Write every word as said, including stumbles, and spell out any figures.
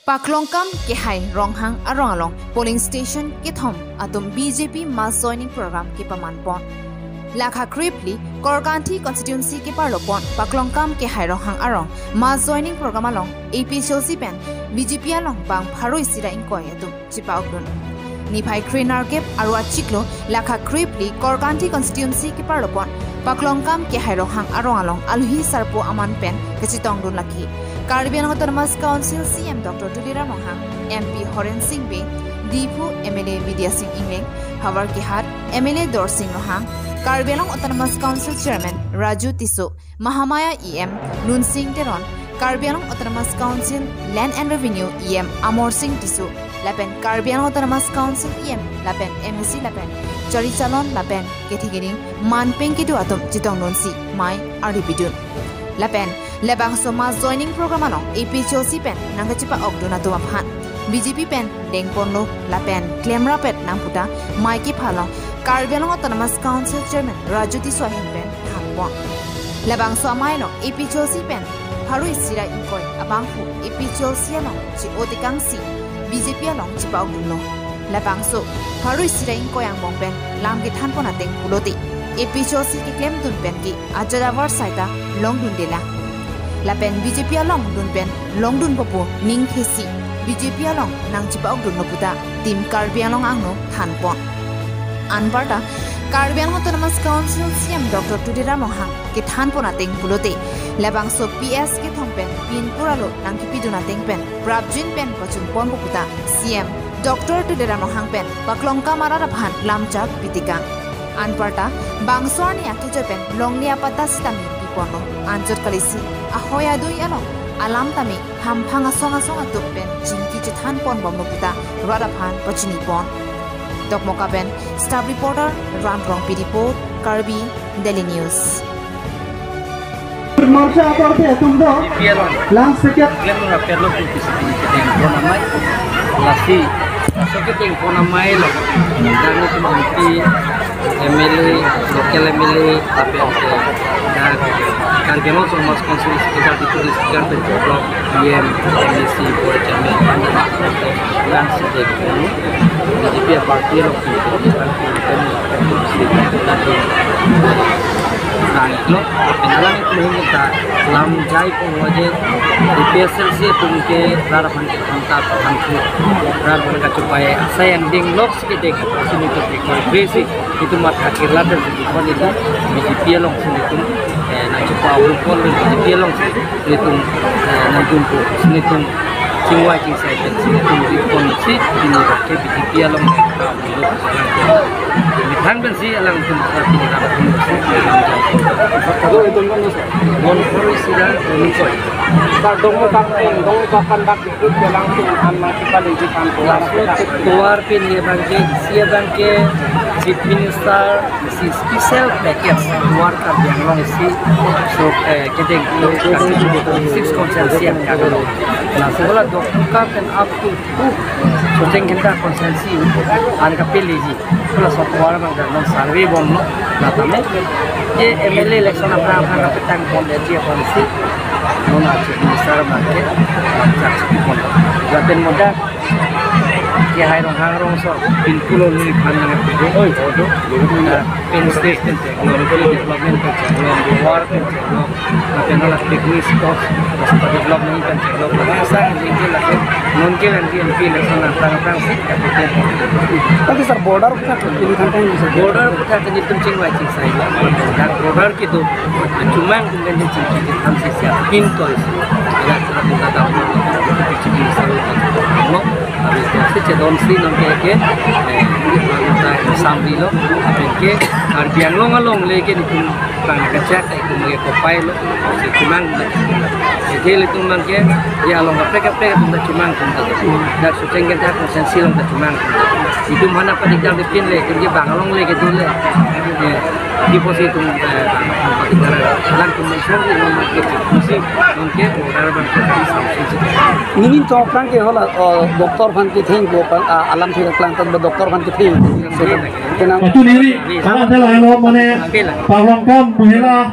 Paklongkam Kehai Ronghang arong along polling station kethom atum B J P mass joining program kepaman pon. Lakha krepli Korkanthi constituency keparlo pon Paklongkam Kehai Ronghang arong mass joining program along A P H L C pen B J P along bang pharo isi ra ingkoi atum chipa-okdun. Niphai krenerkep arwa chiklo lakha krepli Korkanthi constituency keparlo pon Paklongkam Kehai Ronghang arong along alohi sarpo aman pen kachetongdun lake Karbi Anglong Autonomous Council C M Doctor Tuliram Ronghang, M P Horen Sing Bey, Diphu M L A Bidya Sing Engleng, Howraghat M L A Dorsing Ronghang, Karbi Anglong Autonomous Council Chairman Raju Tisso, Mahamaya E M Lunsing Teron, Karbi Anglong Autonomous Council Land and Revenue E M Amar Sing Tisso, lapen Karbi Anglong Autonomous Council E M lapen M A C lapen chari chalon lapen kethe keding manpeng kedo atum chetongdunsi mei ardi pidun. Lapen labangso mass joining program along A P H L C pen nangkachepa-okdun atum aphan B J P pen dengponlo lapen klemrapet nang puta mei kepha along Karbi Anglong Autonomous Council Chairman Raju Tisso ahin pen thanpon. Labangso amei along A P H L C pen pharo isi ra ingkoi abangphu A P H L C along che-o tekangsi B J P along chepa-okdunlo. Labangso pharo isi ra ingkoi angbong pen lam kethanpon ateng pulote A P H L C keklemdun pen ke ajat avar saita longdundelang. Lapen B J P alongdun pen longdunpo pu ningthesi B J P along nangchepa-okdunlo puta Team Karbi Anglong angno thanpon. Anparta Karbi Anglong Autonomous Council C M Doctor Tuliram Ronghang kethanpon ateng pulote labangso P S kethom pen pinpur alo nangkepidun ateng pen prapjin pen pachunponpo puta C M Doctor Tuliram Ronghang pen Paklongkam arat aphan lamchak pitikang. Anparta bangso arni akejoi pen longle apatta sitame piponlo. Anchot kalisi ahoi adui along alam tame hamphang asong asong atum pen chingki chethanponbomlo puta rat aphan pachinipon. Dokmoka pen staff reporter Ram Rongpi report, Karbi Daily News. Morcha akorte atum do B P L lang sekat. Klem rapper lo P P C P ketengpon amei. Lasi, so ketengpon amei lo. Dan itu M P, M L A, local M L A, tapi ada. Dan Karbi Anglong Autonomous Council sekitar di Kudus sekitar tujuh blok, E M, M A C, board chairman, dan sedek. B J P party lo. Nanglo, pengalang itu kita lam jai pun wajib di P S L C pun ke rar aphan ke tangkap tangkap rar aphan kachupai asai yang ding lok sedek sini tu ke crazy itu mat akhir lah dan sedikit itu B J P along sini tu eh nangchupa pun B J P along sini tu eh nangchupa sini tu chingwai chingsai pen sini tu di pon si ini rakyat B J P along. Methang pensi alangtum sa pinjam. Bon pharo isi ra ingkoi. Dak dong tak dong tak kan dak ikut alangtum an nangkipaleji kan tovar. Tovar pini abang ke, isi abang ke Chief Minister isi special package tovar Karbi Anglong isi. So, eh, kedeng six constituency yang kan. Nah, sebelah Dokmoka pen up to Uh, Socheng Dhenta constituency an kapeleji. Plus tovar abang dak non survey bomlo. Natame je M L A election aphrang aphrang kapetang bomji aphansi non a Chief Minister abang ke lamchak si bomlo. Lapen moda Kehai Ronghang arongso pinpur lo ni phan nang pide. Oi, odo. Pen state pen chenglo, development pen chenglo, war pen chenglo. Lapen hala picnic spot, rasta develop nangji pen chenglo. Lapen sang lingke lapen non ke lagi M P election aphrang aphrang si kapite. Tapi sir, border kita ini kan kan bisa border kita ke nitum chingwai chingsai. Dan border kedo chumang tum kan chingki tham si siap pintu isi. Ada kita tahu. Chingki salu. Habis itu si chedon si non ke ke, eh, kita sambil lo, habis ke Karbi Anglong along leke nitum tang kacak, eh, itum leke kopai lo, si chumang lo. Jadi itum nang ke, ya along kaprek kaprek itum ta chumang itum ta. Dak Socheng Dhenta constituency along ta chumang. Itum mana padik dak dipin le, kerja bang along leke tu le. Ya, di posisi itum, eh, padik dak alangtum mention di along ke, mesti non ke, border abang ke, samsung si. Nini to aphrang ke hala, uh, doctor aphan ketheng ko aphan, uh, alam thek klang tan ba doctor aphan ketheng. So, kenang. Itu nini, karena dia lain lo, mane, Paklongkam, Buhela,